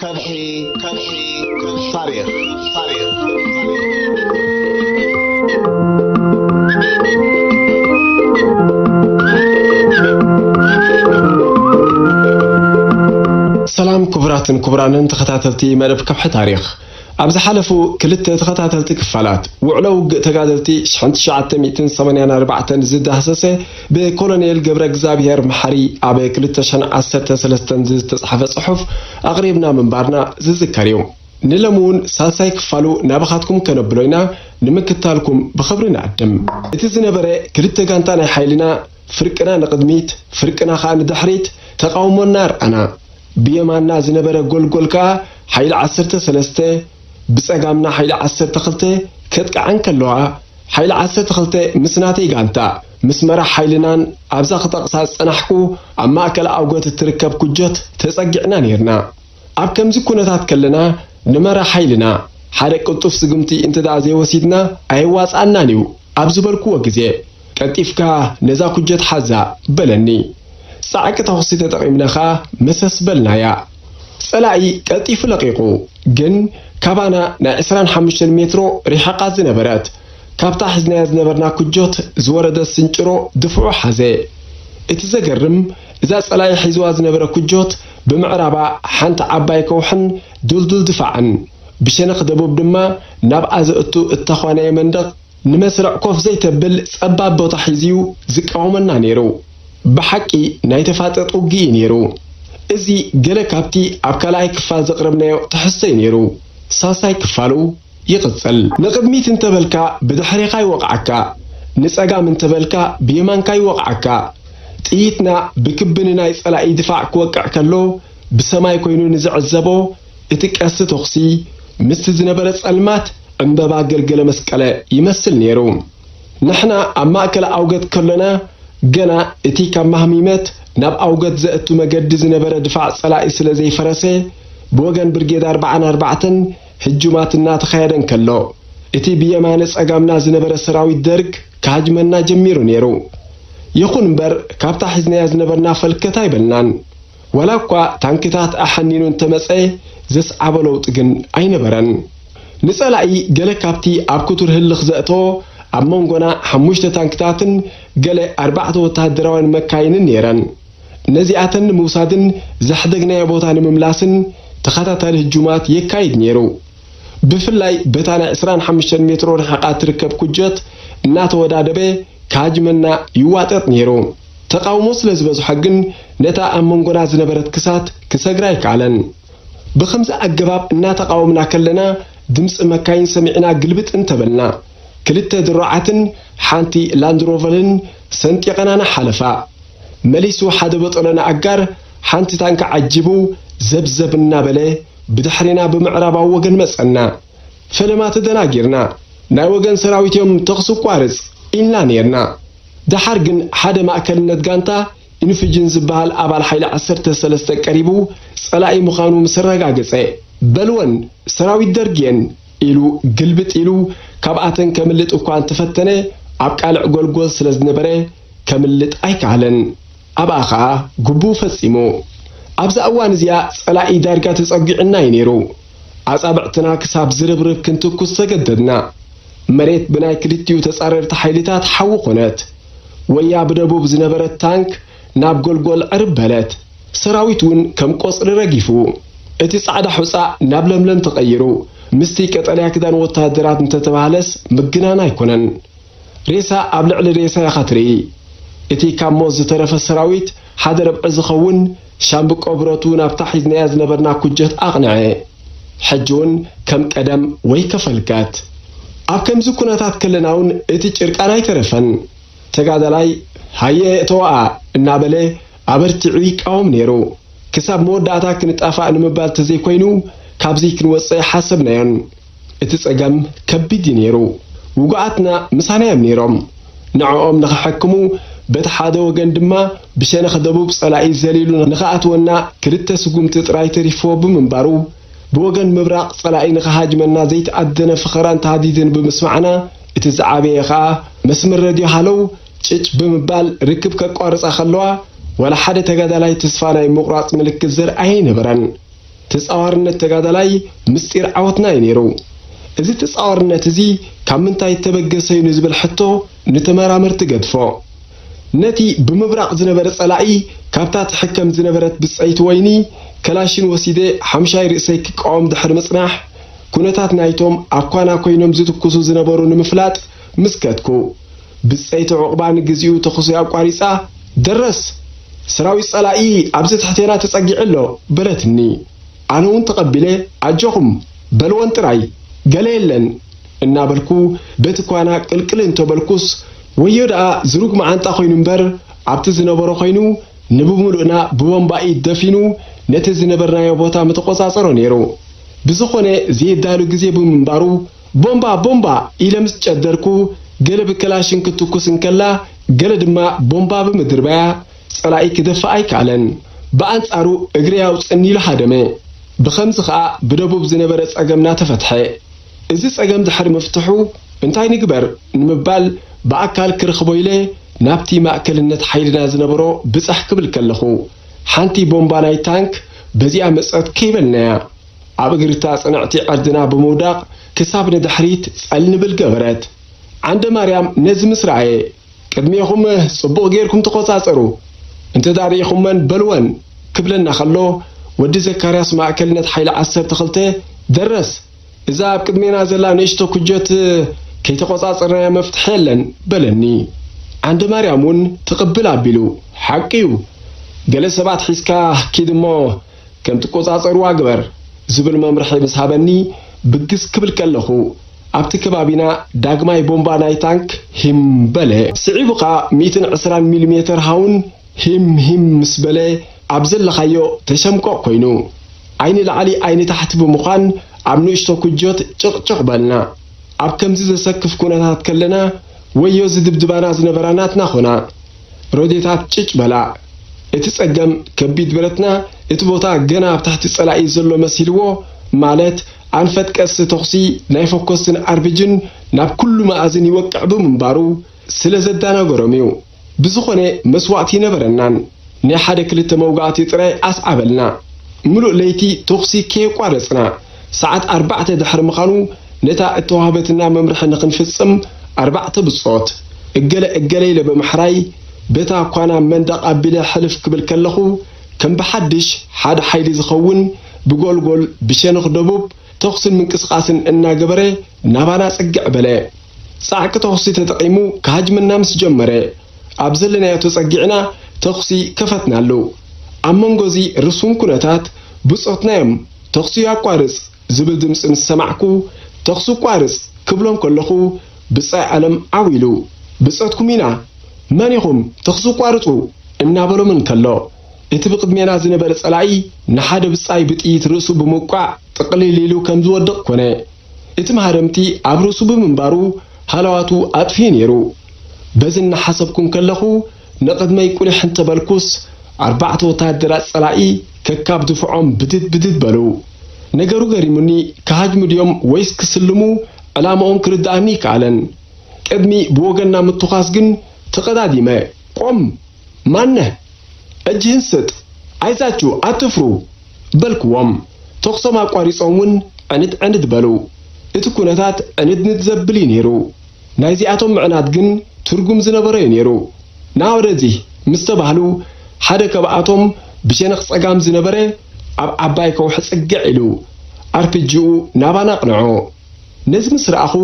ከብሒ፣ ከብሒ፣ ታሪኽ፣ ታሪኽ። ሰላም ክቡራትን ክቡራንን ተኸታተልቲ መደብ ከብሒ ታሪኽ። ኣብ ዝሓለፉ ክልተ ተኸታተልቲ ክፋላት፣ ውዕሎ ውግእ ተጋደልቲ ሽሕን ትሽዓተ ሚእትን ሰማንያን ኣርባዕተን ዝዳህሰሰ ብኮሎኔል ገብረ እግዚኣብሔር መሓሪ ኣብ ክልተ ሽሕን ዓሰርተ ሰለስተን ዝተጻሕፈ ጽሑፍ ኣቕሪብና ምንባርና ዝዝከር እዩ። ንሎሚ እውን ሳልሳይ ክፋሉ ናባኻትኩም ከነብሎ ኢና፣ ንምክታልኩም ብኽብሪ ንዕድም። እቲ ዝነበረ ክልተ ጋንታ ናይ ሓይልና፣ ፍርቅና ንቕድሚት፣ ፍርቅና ኸኣ ንድሕሪት፣ ተቓውሞና ኣርኣና። ብየማንና ዝነበረ ጎልጎል ከኣ ሓይሊ ዓሰርተ ሰለስተ፣ ብጸጋምና ሓይሊ ዓሰርተ ክልተ ከጥቅዐን ከለዋ፣ ሓይሊ ዓሰርተ ክልተ ምስ ናተይ ጋንታ፣ ምስ መራሕ ሓይልናን ኣብዛ ክጠቕሳ ዝጸናሕኩ ኣብ ማእከል ኣውገት እትርከብ ኩጀት ተጸጊዕና ኔርና። ኣብ ከምዚ ኩነታት ከለና፣ ንመራሕ ሓይልና ሓደ ቅልጡፍ ስጉምቲ እንተ ደኣ ዘይወሲድና ኣየዋጽኣናን እዩ ኣብ ዝበልክዎ ግዜ፣ ቀልጢፍካ ነዛ ኩጀት ሓዛ በለኒ። ጻዕቂ ተኹሲ ተጠቒምና ኸኣ መሰስ በልናያ። ጸላኢ ቀልጢፉ ለቒቑ፣ ግን ካባና ናይ ዕስራን ሓሙሽተን ሜትሮ ርሕቓ ዝነበረት፣ ካብታ ሒዝናያ ዝነበርና ኩጆት ዝወረደ ስንጭሮ ድፍዑ ሓዘ። እቲ ዘገርም፣ እዛ ጸላኢ ሒዝዋ ዝነበረ ኩጆት ብምዕራባ ሓንቲ ዓባይ ከውሕን ድልዱል ድፋዕን፣ ብሸነኽ ደቡብ ድማ ናብ ኣዘእቱ እተኾነየ መንደቕ ንመስርዕ ኮፍ ዘይተብል ጸባብ ቦታ ሒዙ እዩ ዝቃወመና ነይሩ። ብሓቂ ናይ ተፋጠጥ ውግእ እዩ ነይሩ። እዚ ገለ ካብቲ ኣብ ካልኣይ ክፋል ዘቕረብናዮ ትሕዝቶ እዩ ነይሩ። ሳልሳይ ክፋሉ ይቕጽል። ንቕድሚት እንተበልካ ብድሕሬኻ ይወቕዓካ፣ ንጸጋም እንተበልካ ብየማንካ ይወቕዓካ። ጥይትና ብክቢ ንናይ ጸላኢ ድፋዕ ክወቅዕ ከሎ ብሰማይ ኮይኑ ንዝዕዘቦ እቲ ቀስቲ ተኹሲ ምስቲ ዝነበረ ጸልማት ዕምበባ ገልገለ መስቀለ ይመስል ነይሩ። ንሕና ኣብ ማእከል ኣውገት ከሎና ገና እቲ ካብ ማህሚመት ናብ ኣውገት ዘእቱ መገዲ ዝነበረ ድፋዕ ጸላኢ ስለ ዘይፈረሰ፣ ብወገን ብርጌድ ኣርብዓን ኣርባዕተን ህጁማት እናተኻየደ እንከሎ፣ እቲ ብየማነ ጸጋምና ዝነበረ ሰራዊት ደርግ ክሃጅመና ጀሚሩ ነይሩ። ይኹን እምበር፣ ካብታ ሒዝናያ ዝነበርና ፈልከት ኣይበልናን። ዋላ እኳ ታንክታት ኣሐኒኑ እንተመጸ፣ ዘስዓቦ ለውጢ ግን ኣይነበረን። ንጸላኢ ገለ ካብቲ ኣብ ክቱር ህልኽ ዘእተዎ፣ ኣብ መንጎና ሓሙሽተ ታንክታትን ገለ ኣርባዕተ ወተሃደራውያን መካይንን ነይረን። ነዚኣተን ንምውሳድን ዘሕደግናዮ ቦታ ንምምላስን ተኸታታሊ ህጁማት የካይድ ነይሩ። ብፍላይ በታ ናይ ዕስራን ሓሙሽተን ሜትሮ ርሕቓ ትርከብ ኩጀት እናተወዳደበ ክሃጅመና ይዋጠጥ ነይሩ። ተቓውሞ ስለ ዝበዝሖ ግን ነታ ኣብ መንጎና ዝነበረት ክሳት ክሰግራ ኣይከኣለን። ብኸምዚ ኣገባብ እናተቓወምና ከለና ድምፂ መካይን ሰሚዕና ግልብጥ እንተበልና፣ ክልተ ድሩዓትን ሓንቲ ላንድሮቨልን ሰንጢቐና ንሓለፋ። መሊሱ ሓደ በጠሎ ንኣጋር ሓንቲ ታንኪ ዓጂቡ ዘብዘብ እናበለ ብድሕሪና ብምዕራባዊ ወገን መጸና። ፈለማ ተደናጊርና፣ "ናይ ወገን ሰራዊት እዮም፣ ተኹሲ ኣቋርጽ!" ኢልና ኔርና። ደሓር ግን ሓደ ማእከልነት ጋንታ ኢንፍጅን ዝበሃል ኣባል ሓይሊ ዓሰርተ ሰለስተ ቀሪቡ ጸላኢ ምዃኑ ምስ ኣረጋገጸ፣ "በልወን፣ ሰራዊት ደርግ እየን!" ኢሉ ግልብጥ ኢሉ ካብኣተን ከምልጥ እኳ እንተፈተነ፣ ኣብ ቃልዕ ጎልጎል ስለ ዝነበረ ከምልጥ ኣይከኣለን። ኣብኣ ኸኣ ግቡኡ ፈጺሙ። ኣብዛ እዋን እዚኣ ጸላኢ ዳርጋ ተጸጒዑና እዩ ነይሩ። ኣጻብዕትና ክሳብ ዝርብርብ ክንትኩስ ተገደድና። መሬት ብናይ ክልቲኡ ተጻረርቲ ሓይልታት ሓዊ ኾነት። ወያ ብደቡብ ዝነበረት ታንክ ናብ ጎልጎል ዕርብ በለት። ሰራዊት እውን ከም ቆጽሊ ረጊፉ። እቲ ጻዕዳ ሑጻ ናብ ለምለም ተቐይሩ። ምስቲ ቀጠልያ ክዳን ወተሃደራት እንተተባህለስ ምግናን ኣይኮነን። ሬሳ ኣብ ልዕሊ ሬሳ ኢኻ ትርኢ። እቲ ካብ ሞት ዝተረፈ ሰራዊት ሓደ ርብዒ ዝኸውን ሻምብቆ ብረቱ ናብታ ሒዝናያ ዝነበርና ኩጀት ኣቕንዐ። ሕጂ እውን ከም ቀደም ወይ ከፈልከት። ኣብ ከምዚ ኩነታት ከለና እውን እቲ ጭርቃን ኣይተረፈን። ተጋዳላይ "ሃየ እተወኣ" እናበለ ኣበርቲዑ ይቃወም ነይሩ። ክሳብ መወዳእታ ክንጣፋእ ንምባል ተዘይኮይኑ፣ ካብዚ ክንወጽእ ኣይሓሰብናዮን። እቲ ጸገም ከቢድ እዩ ነይሩ። ውጉኣትና ምሳና እዮም ነይሮም። ንዕኦም ንኽሕክሙ፣ በቲ ሓደ ወገን ድማ ብሸነኽ ደቡብ ጸላኢ ዘሊሉ ንኽኣትወና ክልተ ስጉምቲ ጥራይ ተሪፍዎ ብምንባሩ፣ ብወገን ምብራቕ ጸላኢ ንኽሃጅመና ዘይተኣደነ ፈኸራን ተሃዲድን ብምስማዕና፣ እቲ ዝዓበየ ኸኣ መስመር ረድዮ ሃለው ጭጭ ብምባል ርክብ ከቋርጻ ከለዋ፣ ዋላ ሓደ ተጋዳላይ ተስፋ ናይ ምቑራጽ ምልክት ዘርኣየ ኣይነበረን። ተጻዋርነት ተጋዳላይ ምስጢር ዓወትና እዩ ነይሩ። እዚ ተጻዋርነት እዚ ካብ ምንታይ እተበገሰ እዩ ንዝብል ሕቶ ንተመራመርቲ ገድፎ። ነቲ ብምብራቕ ዝነበረ ጸላኢ ካብታ ትሕከም ዝነበረት ብጸይቲ ወይኒ ከላሽን ወሲደ ሓምሻይ ርእሰይ ክቃወም ድሕሪ ምጽናሕ፣ ኩነታት ናይቶም ኣብ ኳና ኮይኖም ዝትኩሱ ዝነበሩ ንምፍላጥ ምስ ከድኩ፣ ብጸይቲ ዑቕባ ንግዚኡ ተኹሲ ኣቋሪጻ፣ "ደረስ! ሰራዊት ጸላኢ ኣብዚ ትሕቴና ተጸጊዑ ኣሎ!" በለትኒ። ኣነ እውን ተቐቢለ፣ "ኣጆኹም፣ በልወን ጥራይ፣ ገለ የለን!" እናበልኩ በቲ ኳና ቅልቅል እንተበልኩስ፣ ወዮ ደኣ ዝሩግ መዓንጣ ኮይኑ እምበር፣ ኣብቲ ዝነበሮ ኮይኑ፣ ንብምሉእና ብቦምባ ኢድ ደፊኑ፣ ነቲ ዝነበርናዮ ቦታ ምተቖጻጸሮ ነይሩ። ብዝኾነ፣ ዘየዳሉ ግዜ ብምንባሩ፣ "ቦምባ! ቦምባ!" ኢለ ምስ ጨደርኩ፣ ገለ ብከላሽን ክትኩስ እንከላ፣ ገለ ድማ ቦምባ ብምድርባያ፣ ጸላኢ ክደፍእ ኣይከኣለን። ብኣንጻሩ፣ እግረይ ኣውጽእኒ ኢሉ ሃደመ። ብኸምዚ ኸኣ፣ ብደቡብ ዝነበረ ጸገምና ተፈትሐ። እዚ ጸገም ድሕሪ ምፍትሑ፣ እንታይ ንግበር ንምባል፣ ብኣካል ክረኽቦ ኢለ ናብቲ ማእከልነት ሓይልና ዝነበሮ ብጻሕ ክብል ከለኹ፣ ሓንቲ ቦምባ ናይ ታንክ በዚኣ መጸት ከይበልናያ፣ ኣብ እግሪ እታ ጽንዕቲ ዕርድና ብምውዳቕ፣ ክሳብ ንድሕሪት ጸል ንብል ገበረት። ዓንደ ማርያም ነዚ ምስ ረኣየ፣ "ቅድሜኹም ጽቡቕ ጌርኩም ተቖጻጸሩ፣ እንተ ደኣ ርኢኹመን በልወን" ክብለና ከሎ፣ ወዲ ዘካርያስ ማእከልነት ሓይሊ ዓሰርተ ክልተ፣ "ደረስ፣ እዛ ኣብ ቅድሜና ዘላ ንእሽቶ ኩጀት ከይተቖጻጸርናያ መፍትሒ የለን" በለኒ። ዓንደ ማርያም እውን ትቕብል ኣቢሉ፣ "ሓቂ እዩ፣ ገለ ሰባት ሒዝካ ኪድ እሞ ከም ትቆጻጸርዋ ግበር" ዝብል መምርሒ ምስ ሃበኒ፣ ብግስ ክብል ከለኹ፣ ኣብቲ ከባቢና ዳግማይ ቦምባ ናይ ታንክ ሂም በለ። ስዒቡ ኸኣ ሚእትን ዕስራን ሚሊሜተር ሃውን ሂም ሂም ምስ በለ፣ ኣብ ዘለኻዮ ተሸምቆቕ ኮይኑ፣ ዓይኒ ላዕሊ ዓይኒ ታሕቲ ብምዃን፣ ኣብ ንእሽቶ ኩጆት ጭቕጭቕ በልና። ኣብ ከምዚ ዘሰክፍ ኩነታት ከለና፣ ወዮ ዝድብድባና ዝነበራ ናትና ኾና። ሮዴታት ጭጭ በላ። እቲ ጸገም፣ ከቢድ ብረትና እቲ ቦታ ገና ኣብ ትሕቲ ጸላኢ ዘሎ መሲልዎ፣ ማለት ኣንፈት ቀሲ ተኹሲ ናይ ፈኮስትን ኣርቢጅን ናብ ኩሉ መኣዝን ይወቅዕ ብምንባሩ ስለ ዘዳናገሮም እዩ። ብዝኾነ መስዋእቲ ይነበረናን ናይ ሓደ ክልተ መውጋእቲ ጥራይ ኣስዓበልና። ምሉእ ለይቲ ተኹሲ ከየቋረጽና፣ ሰዓት ኣርባዕተ ድሕሪ ምዃኑ ነታ እተዋህበትና መምርሒ ንኽንፍጽም ኣርባዕተ ብጾት እገለ እገለ ኢለ ብምሕራይ፣ በታ ኳና መንደቕ ኣቢለ ሕልፍ ክብል ከለኹ፣ ከም ብሓድሽ ሓደ ሓይሊ ዝኸውን ብጎልጎል ብሸነኽ ደቡብ ተኹስን ምንቅስቓስን እናገበረ ናባና ጽግዕ በለ። ጻዕቂ ተኹሲ ተጠቒሙ ክሃጅመና ምስ ጀመረ፣ ኣብ ዘለናዮ ተጸጊዕና ተኹሲ ከፈትናሉ። ኣብ መንጎ እዚ ርሱን ኩነታት ብጾትናዮም፣ "ተኹሲ ኣቋርጽ!" ዝብል ድምጺ ምስ ሰማዕኩ፣ "ተኹሲ ኣቋርጽ!" ክብሎም ከለኹ፣ ብጻይ ኣለም ዓው ኢሉ፣ "ብጾትኩም ኢና! መን ኢኹም? ተኹሲ ኣቋርጹ!" እናበሎም እንከሎ፣ እቲ ብቕድሜና ዝነበረ ጸላኢ ንሓደ ብጻይ ብጥይት ርእሱ ብምውቃዕ ጥቕሊል ኢሉ ከም ዝወድቕ ኮነ። እቲ መሃረምቲ ኣብ ርእሱ ብምንባሩ ሃለዋቱ ኣጥፍዩ ነይሩ። በዚ እናሓሰብኩ እንከለኹ ንቕድመይ ቁሊሕ እንተበልኩስ፣ ኣርባዕተ ወተሃደራት ጸላኢ ከካብ ድፍዖም ብድድ ብድድ በሉ። ነገሩ ገሪሙኒ፣ ክሃጅሙ ድዮም ወይስ ክስልሙ ዕላምኦም ክርድኣኒ ኣይከኣለን። ቅድሚ ብወገንና ምትዃስ ግን ተቐዳዲመ፣ "ቆም!" "ማነህ? እጅህን ስጥ! ኣይዛችሁ፣ ኣትፍሩ!" በልክዎም። ተኹሶም ኣቋሪጾም እውን ዕንድ ዕንድ በሉ። እቲ ኩነታት ዕንድንድ ዘብል እዩ ነይሩ። ናይዚኣቶም ምዕናድ ግን ትርጉም ዝነበሮ እዩ ነይሩ። "ና ወደዚህ!" ምስ ተባህሉ፣ ሓደ ካብኣቶም ብሸነኽ ጸጋም ዝነበረ ኣብ ዓባይ ከውሒ ጽግዕ ኢሉ ኣርፒጂኡ ናባና ኣቕንዖ። ነዚ ምስ ረኣኹ፣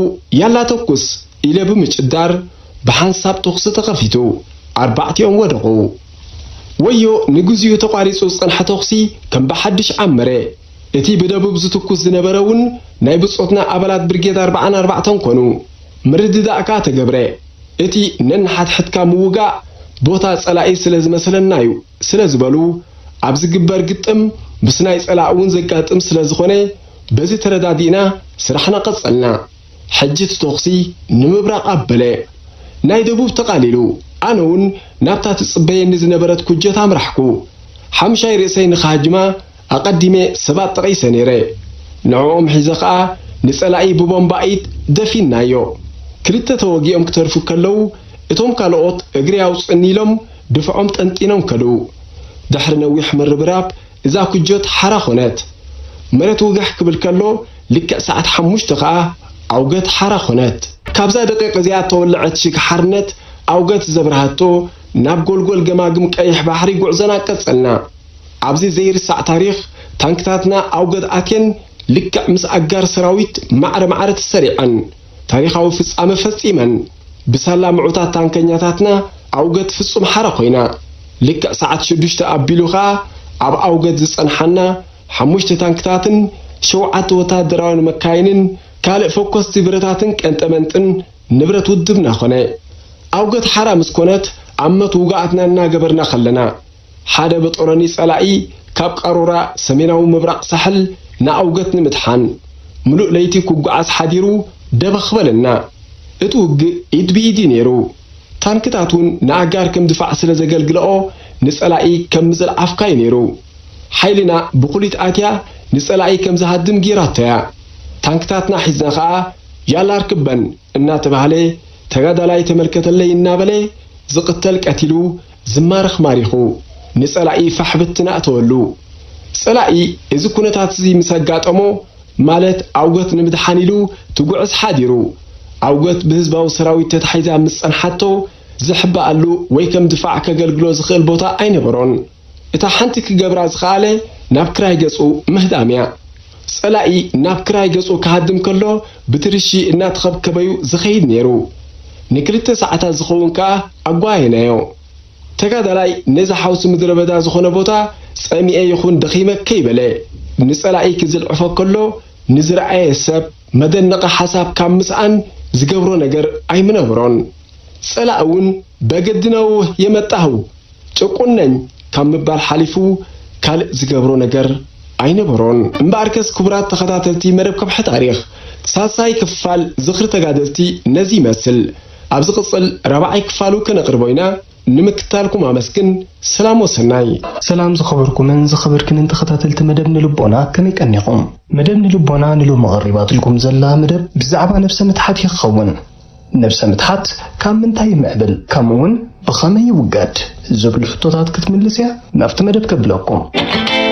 "ያላ ተኩስ!" ኢለ ብምጭዳር፣ ብሓንሳብ ተኹሲ ተኸፊቱ። ኣርባዕቲኦም ወደቑ። ወዮ ንግዚኡ ተቋሪጹ ዝጸንሐ ተኹሲ ከም ብሓድሽ ዓመረ። እቲ ብደቡብ ዝትኩስ ዝነበረ እውን ናይ ብጾትና ኣባላት ብርጌድ ኣርባዓን ኣርባዕተን ኮኑ። ምርድዳእ ከኣ ተገብረ። እቲ ነንሓድሕድካ ምውጋእ ቦታ ጸላኢ ስለ ዝመስለና እዩ ስለ ዝበሉ፣ ኣብ ዝግበር ግጥም ምስ ናይ ጸላኢ እውን ዘጋጥም ስለ ዝኾነ፣ በዚ ተረዳዲእና ስራሕና ቀጸልና። ሕጂ እቲ ተኹሲ ንምብራቕ ኣበለ። ናይ ደቡብ ተቓሊሉ፣ ኣነ እውን ናብታ ትጽበየኒ ዝነበረት ኩጀት ኣምራሕኩ። ሓምሻይ ርእሰይ ንኽሃጅማ ኣቐዲመ ሰባት ጠቒሰ ነይረ። ንዕኦም ሒዘ ኸኣ ንጸላኢ ብቦምባ ኢድ ደፊንናዮ። ክልተ ተወጊኦም ክተርፉ ከለዉ፣ እቶም ካልኦት እግሪ ኣውጽእኒ ኢሎም ድፍዖም ጠንጢኖም ከዱ። ድሕሪ ነዊሕ ምርብራብ እዛ ኩጆት ሓራ ኾነት። መሬት ውግሕ ክብል ከሎ፣ ልክዕ ሰዓት ሓሙሽተ ከኣ ኣውገት ሓራ ኾነት። ካብዛ ደቂቕ እዚኣ እተወለዐት ሽግ ሓርነት ኣውገት ዘብርሃቶ፣ ናብ ጎልጎል ገማግም ቀይሕ ባሕሪ ጉዕዞና ቀጸልና። ኣብዚ ዘይርሳዕ ታሪኽ፣ ታንክታትና ኣውገት ኣትየን ልክዕ ምስ ኣጋር ሰራዊት ማዕረ ማዕረ ተሰሪዐን። ታሪኻዊ ፍጻመ ፈጺመን። ብሳላ ምዑታት ታንከኛታትና ኣውገት ፍጹም ሓራ ኮይና። ልክዕ ሰዓት ሽዱሽተ ኣቢሉ ኸኣ ኣብ ኣውገት ዝጸንሓና ሓሙሽተ ታንክታትን ሸውዓተ ወተሃደራውያን መካይንን ካልእ ፈኮስቲ ብረታትን ቀንጠመንጥን ንብረት ውድብና ኾነ። ኣውገት ሓራ ምስ ኮነት ኣመት ውግኣትና እናገበርና ኸለና፣ ሓደ በጦሎኒ ጸላኢ ካብ ቃሮራ ሰሜናዊ ምብራቕ ሳሕል ንኣውገት ንምድሓን ምሉእ ለይቲ ክጓዓዝ ሓዲሩ ደበኽ በለና። እቲ ውግእ ኢድ ብኢድ እዩ ነይሩ። ታንክታት እውን ንኣጋር ከም ድፋዕ ስለ ዘገልግልኦ ንጸላኢ ከም ምዝል ዓፍካ እዩ ነይሩ። ሓይልና ብኹሊት ኣትያ ንጸላኢ ከም ዝሃድም ጌራቶ እያ። ታንክታትና ሒዝና ኸኣ ያላ ኣርክበን እናተባህለ ተጋዳላይ ተመልከተለይ እናበለ ዝቕተል ቀቲሉ ዝማረኽ ማሪኹ ንጸላኢ ፋሕ ብትን ኣእተወሉ። ጸላኢ እዚ ኩነታት እዚ ምስ ኣጋጠሞ ማለት ኣውገት ንምድሓን ኢሉ ትጉዕዝ ሓዲሩ ኣውገት ብህዝባዊ ሰራዊት ተታሒዛ ምስ ጸንሓቶ ዝሕበኣሉ ወይ ከም ድፋዕ ከገልግሎ ዝኽእል ቦታ ኣይነበሮን። እታ ሓንቲ ክገብራ ዝኸኣለ ናብ ክራይ ገጹ ምህዳም እያ። ጸላኢ ናብ ክራይ ገጹ ክሃድም ከሎ ብትርሺ እናተኸብከበዩ ዝኸይድ ነይሩ። ንክልተ ሰዓታት ዝኸውን ከኣ ኣጓየናዮ። ተጋዳላይ ነዚ ሓውሲ ምድረ በዳ ዝኾነ ቦታ ጸሚኤ ይኹን ደኺመ ከይበለ ንጸላኢ ክዝልዕፎ ከሎ ንዝረኣየ ሰብ መደነቒ ሓሳብ ካብ ምስኣን ዝገብሮ ነገር ኣይምነበሮን። ጸላኢ እውን በግድ ነው የመጣኸው ጭቁን ነኝ ካብ ምባል ሓሊፉ ካልእ ዝገብሮ ነገር ኣይነበሮን። እምበኣርከስ ክቡራት ተኸታተልቲ መደብ ከብሒ ታሪኽ ሳልሳይ ክፋል ዝኽሪ ተጋደልቲ ነዚ ይመስል። ኣብ ዝቕጽል ራብዓይ ክፋሉ ከነቕርቦ ኢና። ንምክታልኩም ኣመስግን። ሰላም ወሰናይ። ሰላም ዝኸበርኩምን ዝኸበርክንን ተኸታተልቲ መደብ ንልቦና፣ ከመይ ቀኒኹም? መደብ ንልቦና ንሎሚ ቀሪባትልኩም ዘላ መደብ ብዛዕባ ነብሰ ምትሓት እዩ ክኸውን። ነብሰ ምትሓት ካብ ምንታይ ይምዕብል፣ ከምኡውን ብኸመይ ይውገድ ዝብሉ ሕቶታት ክትምልስ እያ። ናብቲ መደብ ከብለኩም።